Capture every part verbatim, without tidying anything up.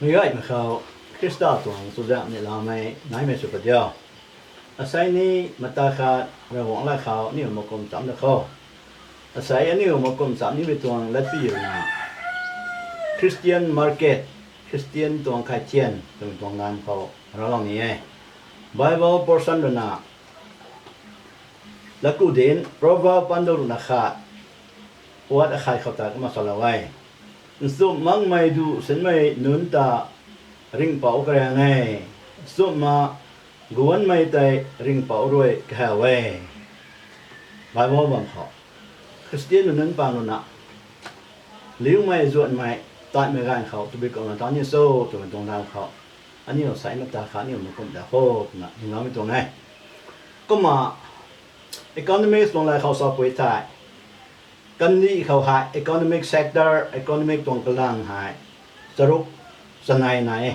Meic gaymei khou Khrista tuang chuzaenghmei lamei naimei sw padiu. Asei ni mata khat Ravguangc lat khou aniu makum chamc da kho. Asei aniu makum chamc nimei tuang latpiuna Christian market, Christian tuang kaithian twmei tuang nam khou raclou ni e. Bible portion ruina Latku dinc, Proverb pandu ruhna khat, puat akhat khou ta kumna salou e. Nchumh makmei duh sinmei nunc ta ringhpouc kariang e. Nchumhna guanmei tei ringhpouc rui kahaw e. Bible bam khou Khristianmei nunc pang ruina liumei zuanmei taimei ganv khou tabui kumna ta ni cho twmei tuang lam khou aniu sei mata khat aniu makum da kho twna ningloumei tuang e. Kumna economics tuang lay khou sapui thei, kandih khou hei economic sector, economic tuang kalang hei charuk chanei nai e.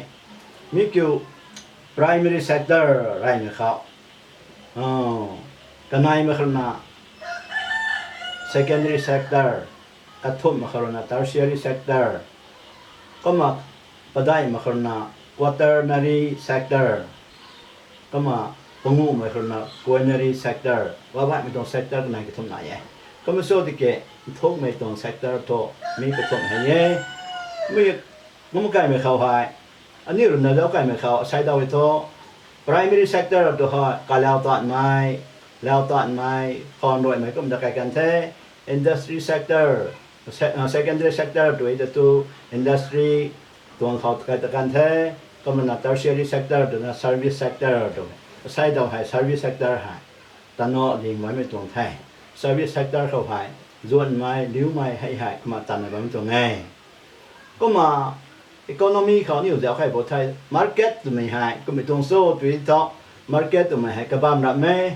Mi kiu primary sector reymei khou, kaneimei khou ruina secondary sector, kathumhmei khou ruina tertiary sector, kumna padeihmei khou ruina quaternary sector, kumna panguhmei khou ruina quinary sector, baihmei tuang sector kanei kathumh nai e. Kumna cho tiki nthukmei tuang sector thu mi kathumh hei e. Mi, kum kaimei khou hei, aniu ruina zauc kaimei khou asei daw e thu, primary sector tu hei kalau tanmei, lau tanmei, khwan ruaimei kumna kai kan the, industry sector, se-, secondary sector tu e ta tu industry tuang khou kai ta kan the, kumna tertiary sector twna service sector tu, asei daw hei service sector hei tana ding bammei tuang the. Service sector khou hei zuanmei, liumei hei hei kumna tanna bammei tuang e. Kumna economy khou aniu zauc kai bo thei market twmei hei kummei tuang cho tui thu, market twmei hei kabam rammei,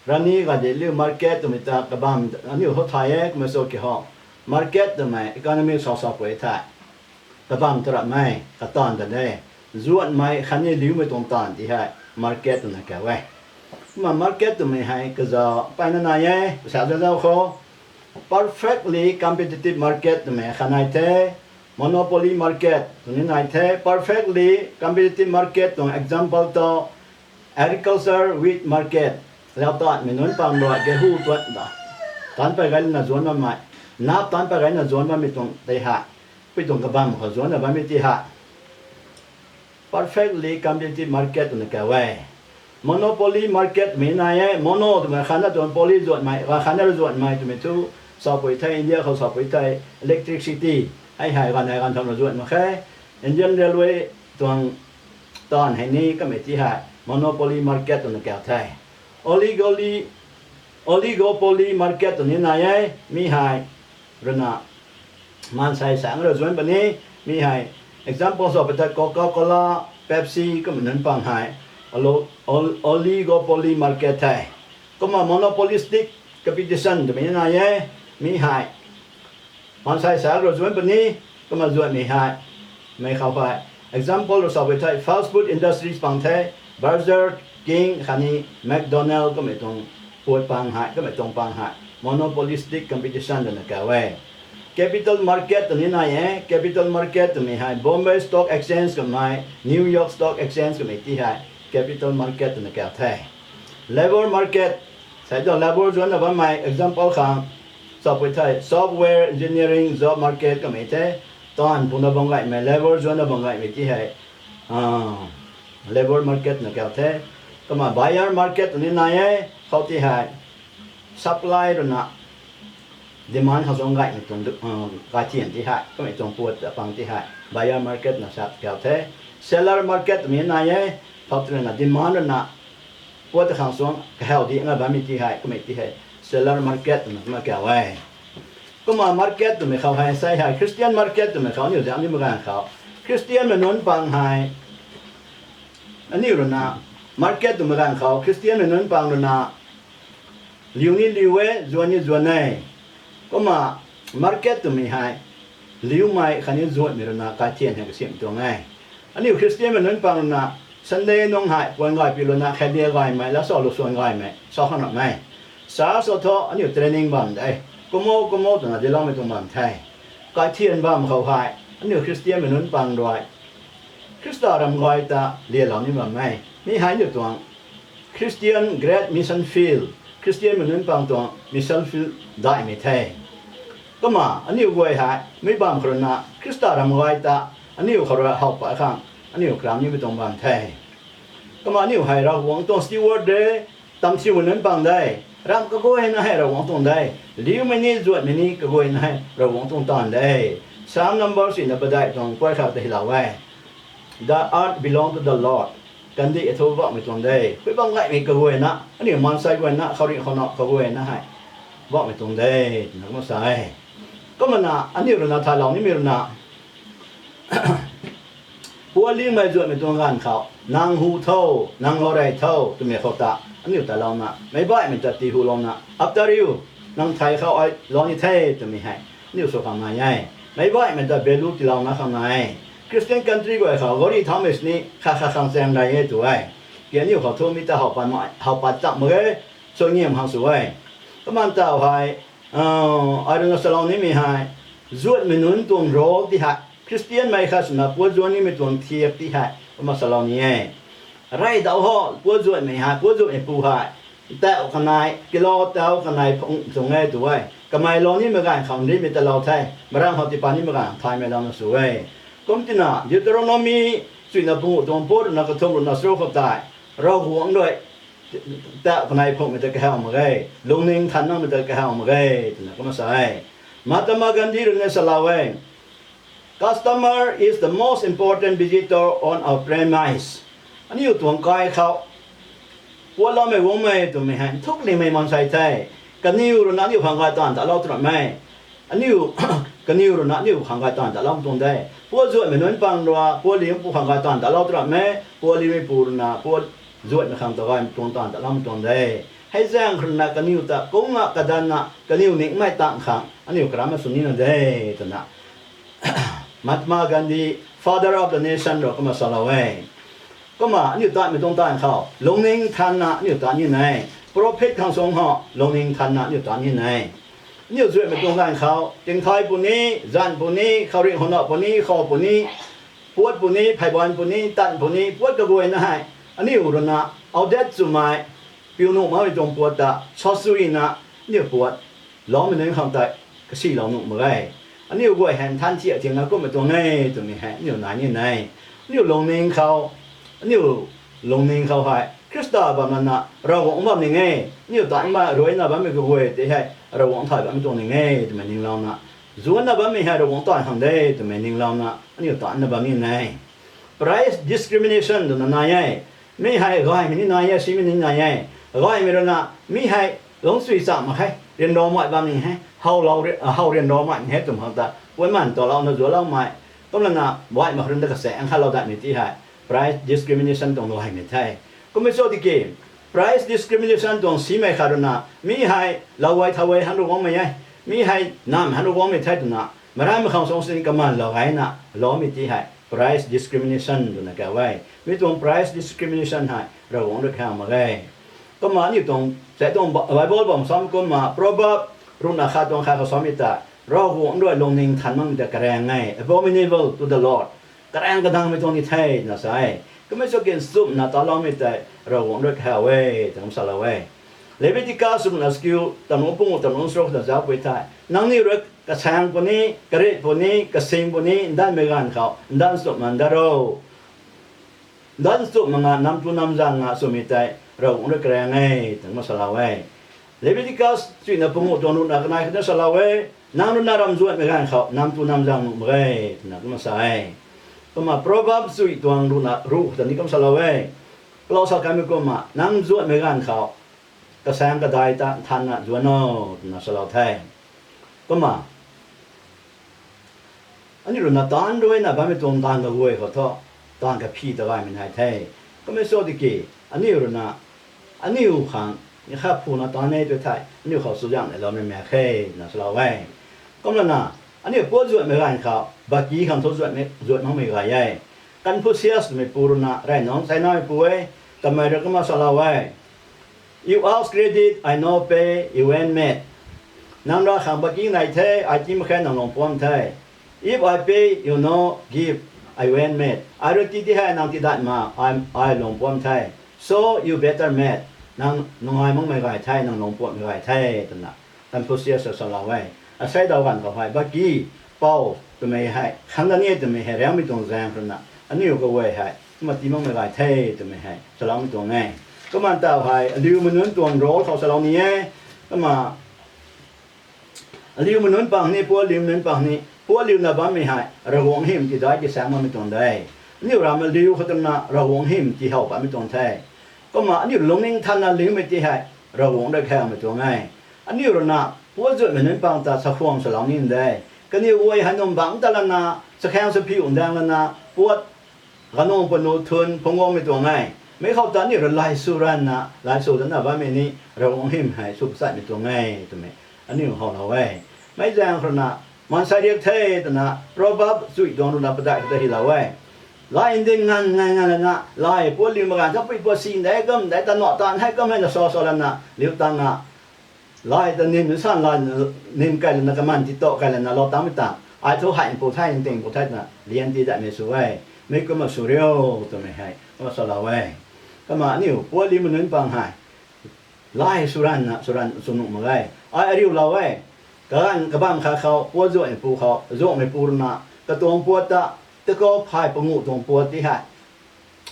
rani gadi liu market twmei ta kabam aniu hou thay e, kumna cho ki ho. Market twmei economy khou sapui thei kabam ta rammei, kataanv ta de. Zuanmei khatni liumei tuang taanv ti hei market twna kau e. Kumna market twmei hei kazauh peyna nai e, kasa zazau khou. Perfectly competitive market twmei kha nai the, monopoly market twni nai the. Perfectly competitive market tuang example tu agriculture wheat market, lau tanmei nunc pang rui gehu tuan da, taanc pey gay lana zuan bammei, nap taanc pey gayna zuan bammei tuang tei hei, pui tuang kabam khou zuanna bammei ti hei perfectly competitive market twna kau e. Monopoly market mei nai e, mono twmei khatna tuang poly zuanmei, khatna rui zuanmei twmei thu, sapui thei India khou sapui thei electricity, hei hei ganv hei ganv thangna zuan mak khe, Indian Railway tuang taanv hei ni kamei ti hei monopoly market twna kau the. Oligoly, oligopoly market twni nai e, mi hei ruina maansei sang rui zuan puni, mi hei example sapui thei Coca-Cola, Pepsi kumna nunc pang hei, olo-, ol-, oligopoly market the. Kumna monopolistic competition twmei nai e, mi hei maansei sang rui zuan puni, kumna zuanmei hei, mei khou hei example rui sapui thei fast food industries pang the, Burger King khatni McDonald kamei tuang puat pang hei, kamei tuang pang hei monopolistic competition twna kau e. Capital market twni nai e, capital market twmei hei Bombay Stock Exchange kamei, New York Stock Exchange kamei ti hei capital market twna kau the. Labour market, sei tu labour zuanna bammei example khang sapui thei software engineering job market kamei the, taanv puna bam gaymei, labour zuanna bam gaymei ti hei labour market na kau the. Kumna buyer market twni nai e, khou ti hei supply ruina demand khou zuang gaymei tuang, kaithian ti hei, kamei tuang puat pang ti hei buyer market na sa kau the. Seller market twmei nai e, khou ti ruina demand ruina puat ta khang suang kahaw di nga bammei ti hei, kamei ti hei seller market twna kumna kau e. Kumna market twmei khou hei, sei hei Christian market twmei khou aniu zam ni maganv khou, Christianmei nunc pang hei, aniu ruina market twmei ganv khou Christianmei nunc pang ruina liu ni liu e, zuan ni zuan e. Kumna market twmei hei liumei khatni zuanmei ruina kaithian hei kasiam tuang e. Aniu Christianmei nunc pang ruina Sunday nung hei puan gay pi luna khatni gaymei lasau lu suan gaymei sa khang ramei. Church khou thu aniu training bam de, kumo kumo twna diloumei tuang bam the. Kaithian bam khou hei aniu Christianmei nunc pang rui Khrista ram gay ta lialou ni bam e. Mi hei aniu tuang Christian Great Mission Field, Christian mei nunc pang tuang mission field daihmei the. Kumna aniu guay hei mi bam khou rui na Khrista ram gay ta aniu khou rui how pat khang aniu karam nimei tuang bam the. Kumna aniu hei Ravguangc tuang steward de, tamsiumei nunc pang de, ram kaguayna hei Ravguangc tuang de, liumei ni zuatmei ni kaguayna hei Ravguangc tuang taanv de. Psalm number sina padeih tuang pui khat ta hylou e. The earth belong to the Lord. Kandih thu Poubauhmei tuang de. Pui bam gaymei kaguayna, aniu maansei guayna, khouringh khou na kaguayna hei Poubauhmei tuang de, twna kumna sa e. Kumna aniu rui na thaylou nimei rui na, puatliangmei zuatmei tuang ganv khou, nang hu tho, nang lou rey tho twmei khou ta aniu talouna, meic baihmei ta tihulouna, after you, nang thei khou ai lou ni the twmei hei aniu sw khang nai e. Meic baihmei ta value tiilouna khang nai e. Christian country guay khou gari thaumei sini kha kha khang chaeng rey e tu e. Ki aniu khou thu mi ta how pat, how pat chak mak ge, suaihiam khang sw e. Kumna taw hei, ai rui na salou nimei hei, zuatmei nunc tuang role ti hei, Christian mei khat swna puat zuat nimei tuang thiak ti hei kumna salou ni e. Rey dau ho, puat zuatmei hei, puat zuatmei pu hei, tauh kanei, kilo tauh kanei phung tuang e tu e. Kamei lou nimei ganv khou nrimei talou the, maram khou tiipat nimei ganv thaymei louna sw e. Kumtina Deuteronomy chuina panguh tuang puat rui na kathumh rui na charuk khou tei, Ravguangc rui tauh kanei phungmei ta kahaw mak ge, lungning than makmei ta kahaw mak ge, twna kumna sa e. Mahatma Gandhi rui na salou e, Customer is the most important visitor on our premise. Aniu tuang kai khou puatloumei guangmei twmei hei nthuk limei maansei the. Kaniw rui na aniu khang gay taanv talou twramei, aniu, kaniw rui na aniu khang gay taanv talou tuang de. Puat zuatmei nunc pang rui, puatliangmei pu khang gay taanv talou twramei, puatliangmei pu rui na puat zuatmei khang ta gay tuang taanv talou tuang de. Hei zaeng khou rui na kaniw ta kungna kadanna kaniw ningmei tang khang aniu karamna sw nina de, twna Mahatma Gandhi, Father of the Nation rui kumna salou e. Kumna aniu tatmei tuang taanv khou lungning thanna aniu tat nina e. Prophet khang suang ho lungning thanna aniu tat nina e. Aniu zuatmei tuang ganv khou tingthai puni, zanc puni, khouringh khou na puni, khou puni, puat puni, pheybuan puni, tanv puni, puat kaguayna hei aniu rui na outdate swmei, piu nuh makmei tuang puat ta sasuina aniu puat loumei nunc khang tei kasilou nuh mak ge. Aniu guay hei nthan thiak thiakna kummei tuang e twmei hei aniu nai nina e. Aniu lungning khou, aniu lungning khou hei Khrista bam lana Ravguangc bam ning e. Aniu tanmei ruina bammei kaguay tei hei Ravguangc thay bammei tuang ning e twmei ninglouna, zuanna bammei hei Ravguangc tan khang de twmei ninglouna aniu tanna bam nina e. Price discrimination twna nai e. Mi hei gaymei ni nai e, simei ni nai e. Gaymei rui na mi hei lungcsuina mak khe, ryanramei bam ning e, how, how ryanramei ning e twmei khang ta puanman talouna zuanloumei, kumlana baihmei khou rui na kasaeng khatlou datmei ti hei price discrimination tuang gaymei the. Kummei cho tiki, price discrimination tuang simei khat rui na mi hei lou e, thau e, han rui guangmei e, mi hei nam han rui guangmei the twna marammei khang suang sini kaman lou gayna loumei ti hei price discrimination twna kauc e. Mi tuang price discrimination hei Ravguangc rui kahaw mak ge. Kumna aniu tuang, sa tuang Bible bam sam kumna Proverb ruhna khat tuang khat khou samei ta, Ravguangc rui lungning than makmei ta karaeng e, abominable to the Lord. Karaeng kadangmei tuang ni the na sa e. Kummei cho tiki nchumhna taloumei tei Ravguangc rui kahaw e twna kum salou e. Leviticus ruhna chakiu, tanunc panguh, tanunc charuk ta zaucpui the. Nangniw rui kasaeng puni, karit puni, kasing puni ndanmei ganv khou ndanv nchumhna ndat ro. Ndanv nchumhna nga, nam tu nam zaeng nga swmei tei Ravguangc rui karaeng e twna kum salou e. Leviticus chuina panguh tuang ruhna kanei khatna salou e, nang rui na ram zuatmei ganv khou nam tu nam zaeng nuh mak ge twna kumna sa e. Kumna Proverb chui tuang ruhna ruh khou ta ni kum salou e. Palou sa kanmei kumna, nang zuatmei ganv khou kasaeng kadai ta nthanna zuan o twna salou the. Kumna aniu rui na taanc ruina bammei tuang taanv kaguay khou thu, taanv kaphi ta gaymei nai the. Kummei cho tiki, aniu rui na, aniu khang ni kha phuna taanc e tu thei aniu khou chuzaenghloumei mak khe twna salou e. Kumlana, aniu puat zuatmei ganv khou baki khang thu zuat makmei gay e. Confucius twmei pu rui na rey nungc Chinamei pu e, kamei rui kumna salou e. You ask credit, I no pay, you ain't mad. Nang rui khang baki nai the, ai ti mak khe, nang lung puam the. If I pay, you no give, I went mad. Ai rui tii ti hei nang tii dat ma, ai, ai lung puam the. So you better mad. Nang nungai makmei gay the, nang lung puammei gay the, twna Confucius rui salou e. Asei daw ganv khou hei, baki, pou, twmei hei, khang da ni twmei hei, riangmei tuang zaeng ruina, aniu kaguay hei, kumna tii makmei gay the, twmei hei, saloumei tuang e. Kumna taw hei, aliumei nunc tuang role khou salou ni e, kumna, aliumei nunc pang ni, puatliumei nunc pang ni, puatliuna bammei hei, Ravguangc hym ti dai ti saeng bammei tuang de. Aniu ram aliu khou twna Ravguangc hym ti how bammei tuang the. Kumna aniu lungning thanna liumei ti hei, Ravguangc rui khaumei tuang e. Aniu ruina, puatzuanhmei nunc pang ta chakhwang salou ni de. Kaniw guay hei num bangc ta lana, chakhaeng chaphiu ndaeng lana, puat ganung panu thun phungc guangmei tuang e. Mei khou ta aniu rui laisw ranna, laisw lana bammei ni, Ravguangc hym hei sw pachatmei tuang e, twmei aniu howlou e. Mei zaeng ruina, maansei riak the twna, Proverb chuy tuang ruina padeih khou ta hylou e. Lai ndin nganv nganv nganv lana, lai puatliu maganv thapui puat si de, kum de, ta na taanv hei kum hei na sa sa lana, liu tang a, lai ta nim san la, nim kai lana, kaman ti tow kai lana, lou tangmei tang, ai thu hei mpui the, nting mpui the twna, lian ti datmei sw e. Mei kumna sw rio, twmei hei kumna salou e. Kumna aniu puatliumei nunc pang hei, lai sw ranna, sw ran, sw nuh mak ge. Ai ariulou e. Kaganv kabamv khat khou, puatzuanhmeipu khou, zuanhmeipu ruina, katuang puat ta, takou phay panguh tuang puat ti hei,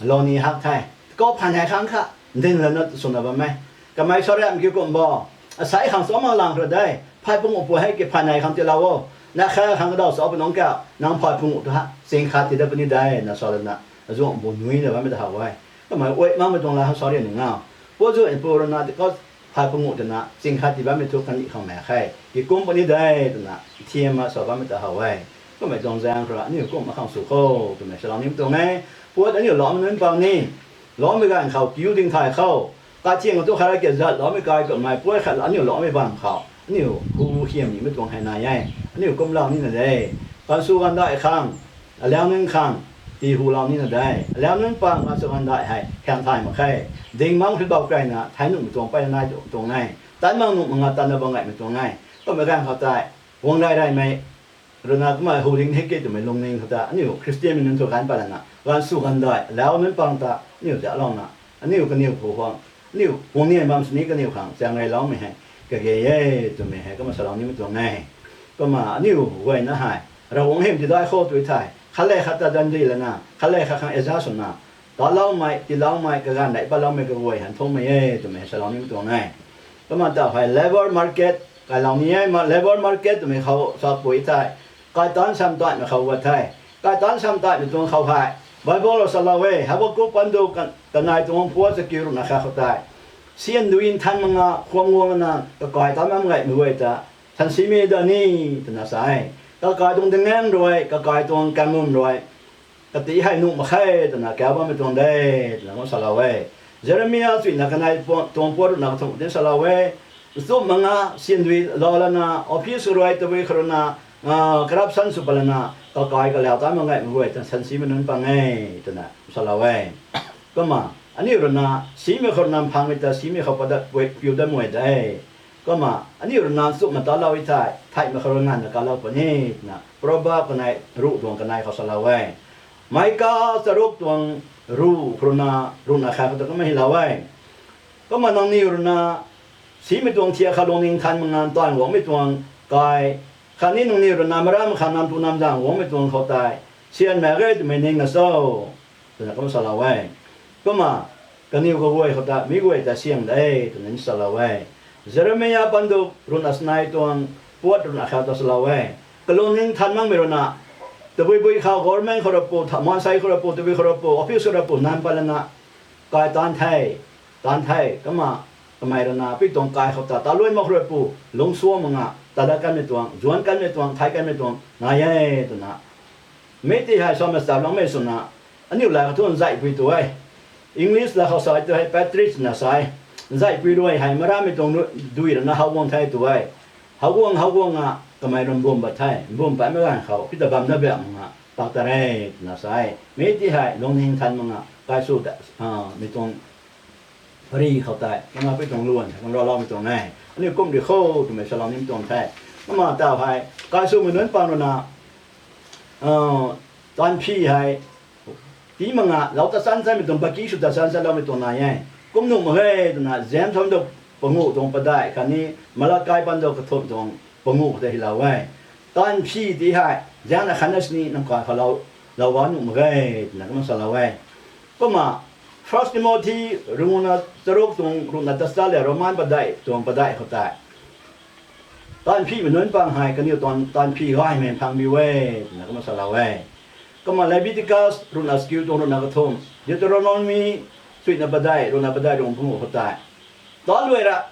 lou ni hak the. Takou phay nai khang kha, ndin lana swna bam e. Kamei sariam kiu kum bo, asei khang sa mak lang khou de, phay panguh puat hei ki phay nai khang tiilou o. Na kha khang kadaw sa pa nungc ka, nang phay panguh tu ha, ching khat ti dat puni de, na sa lana, azuangh bu nuina bammei ta how e. Kamei ui makmei tuang la ha sariam ni nga. Puatzuanhmeipu ruina, takou phay panguh twna, ching khat ti bammei thu kandih khang mak khe. Ki kum puni de, twna, thiamna sa bammei ta how e. Kummei tuang zaeng khou rui, aniu kumna khang sw kho, twmei salou nimei tuang e. Puat aniu loumei nunc pang ni, loumei ganv khou, kiu ding thay khou, kathiang tu khat ra ke zat loumei kai kummei, puat khat aniu loumei bam khou, aniu hu hiam nimei tuang hei nai e. Aniu kumlou nina de. Kansw gandai khang, alau nunc khang, tii hulou nina de. Alau nunc pang kansw gandai hei, khaeng thay mak khe. Ding mang hei bau kaina, thei nuhmei tuang peyna nai tuang e. Tan mang nuh mak nga tanna bam ngaimei tuang e. Kummei ganv khou tei, guang rai reymei, ruina kumna hu ding hei ke twmei lungning khou ta, aniu Khristianmei nunc thu ganv pat lana, gansw gandai, alau nunc pang ta, aniu zalouna, aniu kaniw phu huang, aniu guang nian bam sini kaniw khang, chaeng reyloumei hei, kage e, twmei hei, kumna salou nimei tuang e. Kumna aniu guayna hei, Ravguangc hym ti dai khou tu thei, khat le khat ta zandi lana, khat le khat khang adjust swna, taloumei, tiiloumei, kaganv dei patloumei kaguay han thumei e, twmei salou nimei tuang e. Kumna taw hei labour market, kailou ni e, ma-, labour market twmei khou sapui thei, kaitanc samtaihmei khou guat the. Kaitanc samtaihmei tuang khou hei, Bible rui salou e, Habakkuk pandu ka-, kanei tuang puat chakiu ruhna khat khou tei, syan dui nthan mak nga khwan guangna kakai tan bam ngaimei guay ta, sansimei da ni, twna sa e. Kakai tuang dingaeng rui, kakai tuang kamum rui, kati hei nuh mak khe, twna kau bammei tuang de, twna kum salou e. Jeremia chuina kanei pu-, tuang puat ruhna kathumh tin salou e. Nchumh mak nga, syan dui lou lana, office rui tabui khou ruina, ah, corruption sw pat lana, kakai kalau tan mak ngaimei guay ta sansimei nunc pang e, twna salou e. Kumna, aniu ruina, simei khou ruina mphangmei ta simei khou padat pui piu dat mei de. Kumna, aniu ruina nchumhna talou e thei, theihmei khou rui nganvna kalou puni, twna Proverb kanei, ruh tuang kanei khou salou e. Mika charuk tuang ruh khou ruina, ruhna khat khou ta kumna hylou e. Kumna nangniw ruina, simei tuang thiak kha lungning than mak nga ntaanv guangmei tuang kai, khatni nangniw ruina maram kha namtu namzaeng guangmei tuang khou tei, syan mak ge twmei ning na cho, twna kumna salou e. Kumna, kaniw kaguay khou ta, mi guay ta syang de, twna ni salou e. Jeremia pandu ruhna chanei tuang, puat ruhna khat ta salou e. Kalungning than makmei ruina, tabui bui khou government khou rui pu, tha-, maansei khou rui pu, tabui khou rui pu, office khou rui pu, nam pat lana, kai taanc the, taanc the, kumna, kamei ruina, pi tuang kai khou ta, taluai mak khou rui pu, lungsuang mak nga, tada kanmei tuang, zuanc kanmei tuang, thei kanmei tuang, nai e, twna. Mi ti hei samei stap langmei swna, aniu la kha thu nzaihpui tu e. English la khou sa tu hei patriarch na sa e. Nzaihpui rui hei marammei tuang nu-, dui ruina how guang the tu e. How guang, how guang a, kamei rui mbum pat the, mbum patmei ganv khou, pi ta bamna biak mak nga, pak ta re, twna sa e. Mi ti hei lungning than mak nga, kai sw ta, ah, mi tuang pari khou tei, kumna pi tuang luan, kumna raloumei tuang e. Aniu kum di kho, twmei salou nimei tuang the. Kumna taw hei, kai swmei nunc pang ruina, ah, Taanvphi hei tii mak nga, lou ta chan chanmei tuang, baki sw ta chan chanloumei tuang nai e. Kum nuh mak ge twna James pandu panguh tuang padeih khatni Malakai pandu kathumh tuang panguh khou ta hylou e. Taanvphi ti hei zaengna khatna sini nang kai khou lou, lou ga nuh mak ge twna kumna salou e. Kumna First Timothy ruhna charuk tuang ruhna tachat le Roman padeih tuang padeih khou tei, taanvphimei nunc pang hei kaniw tuang taanvphi gaymei phang biu e twna kumna salou e. Kumna Leviticus ruhna chakiu tuang ruhna kathumh, Deuteronomy chuihna padeih ruhna padeih ruhna panguh khou tei, taanv luai ra,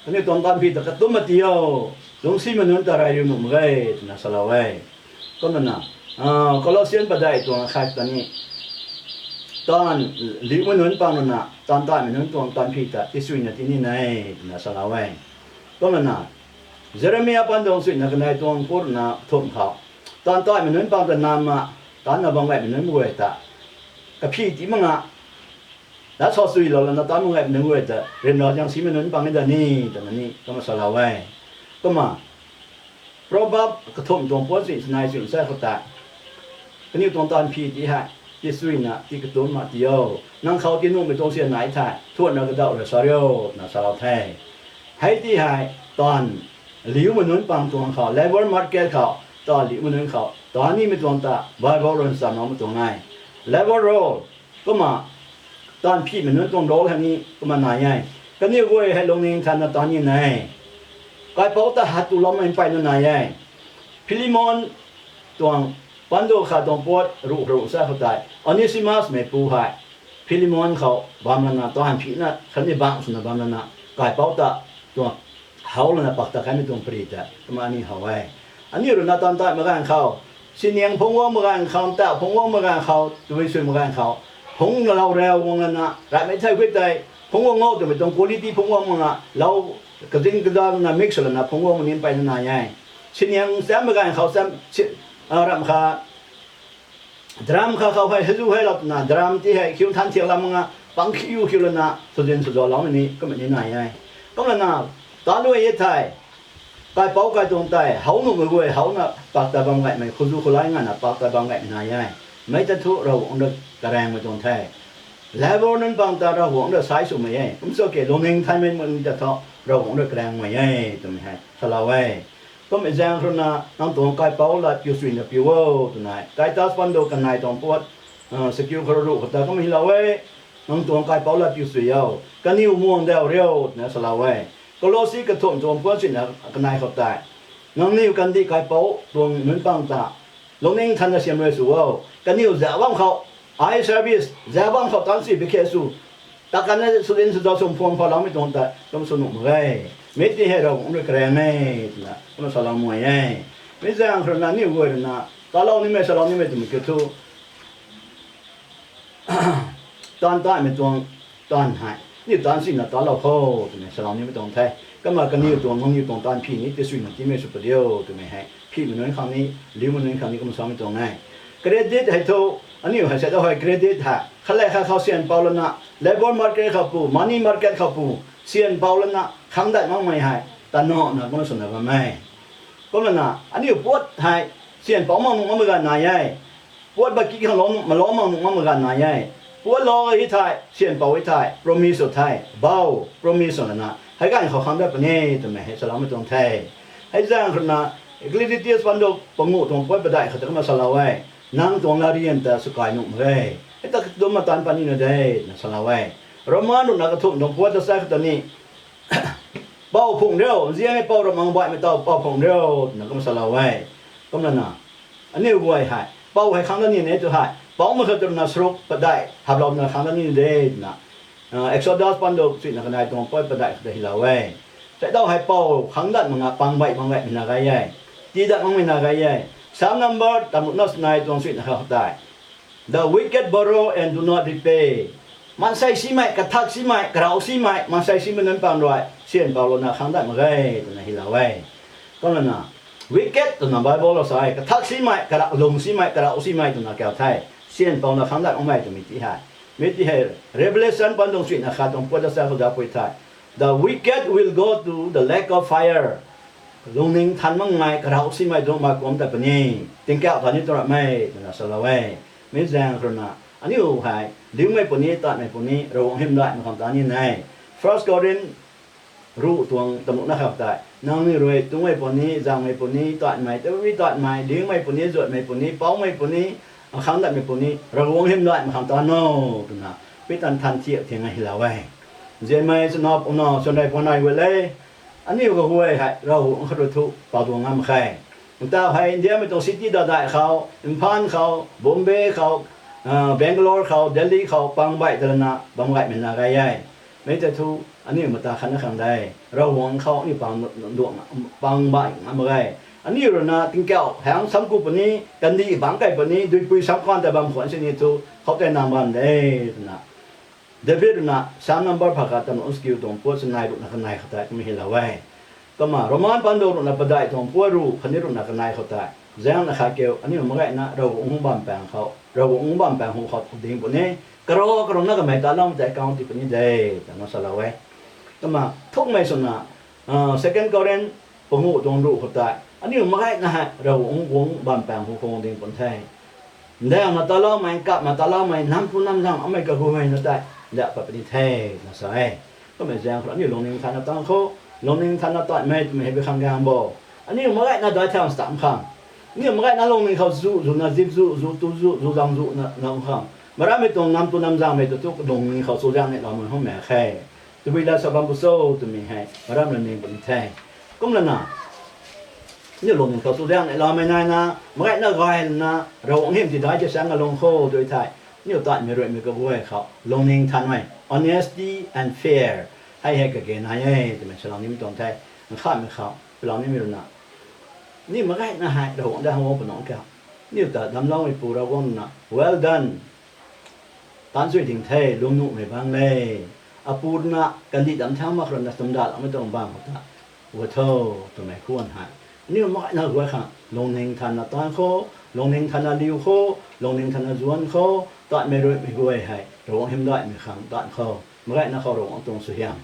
kaniw tuang taanvphi ta katumc mak ti o, lungcsimei nunc ta rey riu nuh mak ge twna salou e. Kumna na, Colossian padeih tuang khat ta ni, taanv liumei nunc pang rui na taanv taimei nunc tuang taanvphi ta tisuina ti ni e twna salou e. Kumna na, Jeremia pandu chuihna kanei tuang purna thumh khou, taanv taimei nunc pang ta namna, taanvna bam gaymei nunc guay ta kaphi ti mak nga, na sa chuilou lana taanv bam gaymei nunc guay ta ryanra zaengsimei nunc pang e da ni twna ni kumna salou e. Kumna Proverb kathumh tuang puan chuih chanei chuih sa khou tei, kaniw tuang taanvphi ti hei tisuina ti katumc mak ti o, nang khou ti nuhmei tuang sian nai thei thuanna kadauh ra sa rio twna salou the. Hei ti hei taanv liumei nunc pang tuang khou, labour market khou, taanv liumei nunc khou taanv nimei tuang ta Bible rui chamloumei tuang e. Labour role, kumna taanvphimei nunc tuang role hei ni kumna nai e. Kaniw guay hei lungning thanna taanv ni e. Kaipouc ta hat tu loumei mpeyna nai e. Philemon tuang pandu khat tuang puat ruh ruh sa khou tei, Onesimus meipu hei Philemon khou bam lana, taanvphina khatni bangc swna bam lana, kaipouc ta tuang how lana pak ta kaimei tuang pari ta kumna ni how e. Aniu rui na taanv taimei ganv khou, siniang phungc guang mak ganv khou, ntaw phungc guang mak ganv khou, tabui sw mak ganv khou, phungc lou rau guang lana, raimei thei khui tei phungc guang o twmei tuang quality phungc guang mak nga, lou kazing kazanna mix lana phungc guangmei ni mpeyna nai e. Siniang cham mak ganv khou cham, ramh kha drum kha khou hei hei zu hei lou twna drum ti hei khiu than thiak lam nga, pang khiu khiu lana sazin sazauloumei ni kumna ni nai e. Kumlana, taanv luai e thei, kaipouc kai tuang tei how nuhmei guay howna pak ta bam gaymei, khou zu khou lai ngana pak ta bam gaymei nai e. Mei ta thu Ravguangc rui karaengmei tuang the. Labour nunc pang ta Ravguangc rui sai swmei e. Kum cho ke lungning thaymei mani ta thu Ravguangc rui karaengmei e twmei hei salou e. Kum e zaeng khou rui na, nang tuang kaipouc lat piu suina piu o twna Titus pandu kanei tuang puat, chakiu khou ruh khou ta kumna hylou e. Nang tuang kaipouc lat piu sui o, kaniw muang dauh rio twna salou e. Kolosi kathumh tuang puan suina kanei khou tei, nangniw kandih kaipouc tuang nunc pang ta lungning thanna siam rui sw o. Kaniw zauc bam khou, ai service zauc bam khou taanv si bi khe sw, ta kanna sw din sw zau sw phuam phaloumei tuang ta kum sw nuh mak ge. Mi ti hei Ravguangc rui karaeng e twna kumna salou muai e. Mi zaeng khou rui na aniu guay rui na talou nimei salou nimei twmei kiu thu, taanv taimei tuang taanv hei aniu taanv sina talou kho twmei salou nimei tuang the. Kumna kaniw tuang nangniw tuang taanv phi ni tei suina timei sw padiu twmei hei phimei nunc khang ni, liumei nunc khang ni kumna samei tuang e. Credit hei thu, aniu hei sa dau hei credit hei khat le khat khou syan pou lana, labour market khou pu, money market khou pu, syan pou lana khang dat makmei hei tanona kumna swna bam e. Kumlana aniu puat hei syan pou mak nuh makmei ganv nai e. Puat baki khang lou nuh, malou mak nuh makmei ganv nai e. Puat lou hei thei, syan pou hei thei, promise sw thei, bau, promise sw lana hei ganv khou khang dat puni twmei hei saloumei tuang the. Hei zaeng khou rui na, Ecclesiastes pandu panguh tuang puat padeih khou ta kumna salou e. Nang tuang latryan ta swkai nuh mak ge. Hei ta katumc ma taanv pat nina de twna salou e. Roman rui na kathumh tuang puat ta sa khou ta ni, pou phung rio, nzianmei pou ramang baihmei taw pou phung rio twna kumna salou e. Kumlana, aniu guay hei pou hei khang dat nina e tu hei, poumei khou tu rui na saruk padeih haplou na khang dat nina de twna, Exodus pandu suina kanei tuang puat padeih khou ta hylou e. Sa dau hei pou khang dat mak nga pang baih bam gaymei na gay e. Tii dat makmei na gay e. Psalm number tamruna sanei tuang suina khou tei, The wicked borrow and do not repay. Maansei simei, kathak simei, karau simei, maansei simei nunc pang rui syan pou louna khang dat mak ge twna hylou e. Kumlana, wicked twna Bible rui sa e, kathak simei, karau lung simei, karau simei twna kau the. Syan pouna khang dat makmei twmei ti hei, mi ti hei Revelation pandu suina khat tuang puat ta sa khou daw pui the. The wicked will go to the lake of fire. lungning than makmei, karau simei duangmei kum ta puni, tingkauh ta ni tu ramei twna salou e. Mi zaeng khou rui na, aniu hei liumei puni, tatmei puni, Ravguangc hymdaihmei khang ta ni nai. First Corinth ruh tuang tamukna khou tei, nangniw rui tungmei puni, zangmei puni, tatmei, tabui tatmei, liumei puni, zuatmei puni, poumei puni, akhang datmei puni, Ravguangc hymdaihmei khang ta no, twna, pi tan than thiak thing hylou e. Nzianmei chana puna, chwnrei puna guay le, aniu kaguay hei Ravguangc khou rui thu pau duang ngam khe. Ntaw hei Indiamei tuang city dadaih khou, Imphal khou, Bombay khou, Bangalore khou, Delhi khou pang baih talana bam gaymei na gay e. Mei tei thu, aniu mata khatna khang de, Ravguangc khou aniu pang, pang baih ngam mak ge. Aniu rui na tingkauh haeng samku puni, kandih bangc kei puni, duipui sam kan tei bam khwan sini thu, khou tei nang bam de, twna David rui na Psalm number pha khat tamna skiu tuang puat chanei ruhna kanei khou tei kumna hylou e. Kumna Roman pandu ruhna padeih tuang puat ruh khatni ruhna kanei khou tei, zaengna khat kiu, aniu mak gayna Ravguangc bam paeng khou, Ravguangc bam paeng hu khou ding puni, karau karuna kamei taloumei tei kang ti puni de, twna salou e. Kumna thukmei swna, Second Corinth panguh tuang ruh khou tei, aniu mak gayna hei Ravguangc bam paeng hu khou ding pun the. Ndauna taloumei, kapna taloumei, nam pu nam zang amei kaguayna tei, nda pat puni the, na sa e. Kummei zaeng khou aniu lungning thanna tang khou, lungning thanna tatmei twmei hei bi khang gang bo. Aniu mak gayna dai thang stam khang, aniu mak gayna lungning khou zu, zuna zip zu, zu tu zu, zu zang zuna nang khang, marammei tuang nam tu nam zangmei tu thu lungning khou chuzaengnei loumei hum mak khe. Tabui la sa bam pu cho twmei hei maram la ning puni the. Kumlana, aniu lungning khou chuzaengnei loumei naina, mak gayna gaylana, Ravguangc hym ti dai ti saeng alung khou tu thei, aniu tatmei ruimei kaguay khou lungning thanmei, honesty and fair, hei hei kage nai e twmei salou nimei tuang the. Nkhamei khou salou nimei rui na, aniu mak gayna hei Ravguangc da hang guang pwnuang ka, aniu ta damcloumeipu Ravguangc na well done, taanc sui ding the, lwmnuhmei bang le, apu rui na kandih dam thang mak rui na tumdaloumei tuang bam khou ta, gua tho, twmei khwan hei, aniu mak gayna guay khang lungning thanna taanc khou, lungning thanna liu khou, lungning thanna zuanc khou, tatmei ruimei guay hei Ravguangc hymdaihmei khang taanc khou, mak gayna khou Ravguangc tuang suaihiam